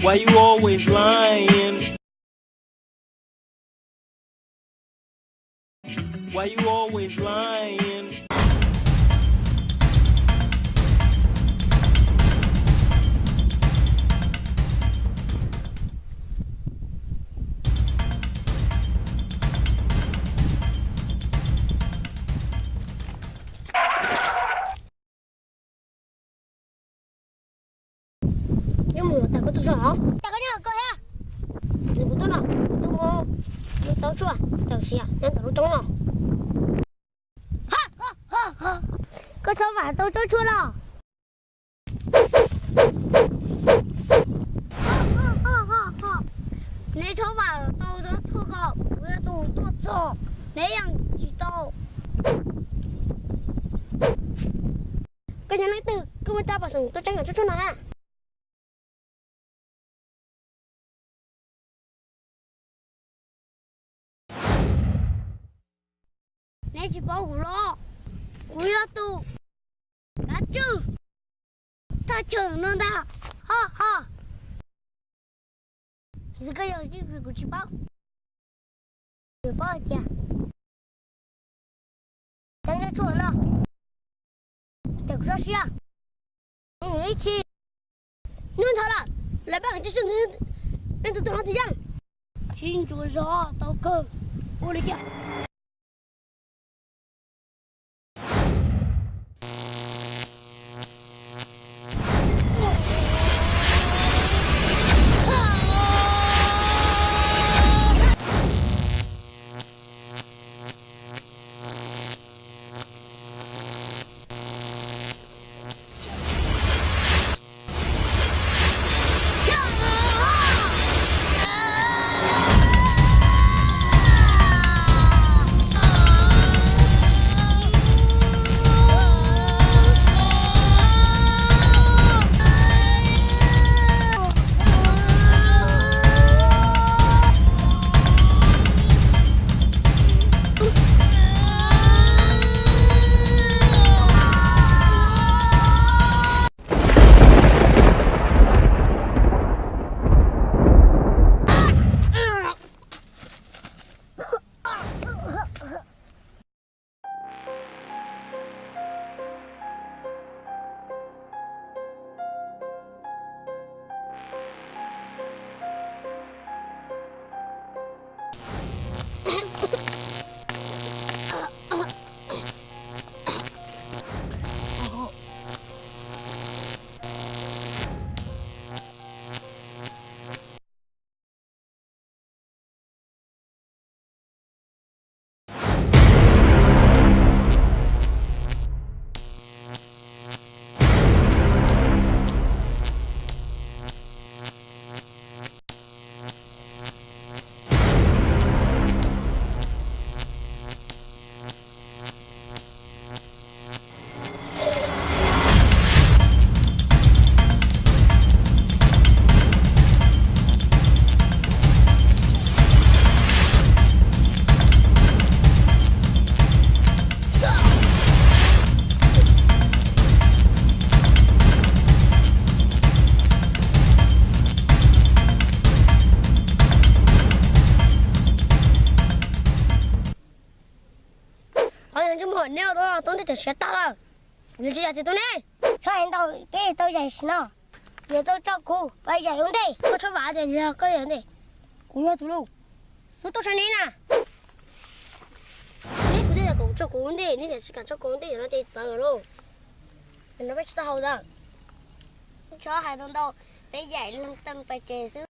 Why you always lying? Why you always lying? Nyob mus tas koj tuaj txog los? Cas koj nyob koj thiab? Kuv tuaj no, kuv tuaj mus tau tshuaj, tawm sim nyob ntawm lub roob no. Koj txhob vam tau tsob tshuaj los? Neb txhob vam tau tsob tshuaj ko, kuv yog tus tuaj txog, neb yeej tsis tau. Koj yog leej twg, koj muaj tsab pom xeem tuaj tseeb tsob tshuaj no na? Neb tsis paub kuv los? Kuv yog tus kav tswj thaj chaw no ntag. Ho ho. Xwb koj yog ib kuv tsis paub. Kuv paub hais tias tseeb tsob tshuaj no, ces kuv tso siab. Ib chim hnub ntho lawm, lawv pab tsis leej twg tuaj hov twg yeej. Sib ntsuas zog tau kawg, ua li cas. Qhov yog ntsej muag neb ua tau tau ntej tawm siav tag lawm, yuav tsis yog txiv tub neb. Txhob hais ntau, peb tau yaim sim no, yuav tau tso kuv pab yaim ua ntej. Koj txhob vam tias yog koj yaim ua ntej, kuv yog tus lus xub tuaj tshaj neb na. Neb kuv twb yog kom tso kuv ua ntej, neb yam tsis kam tso kuv ua ntej, yog no ces pawg lawm lauj. Yog no peb tsis tau haus ntawd. Txhob hais ntau ntau, peb yaim leej teej pais tsev xwb.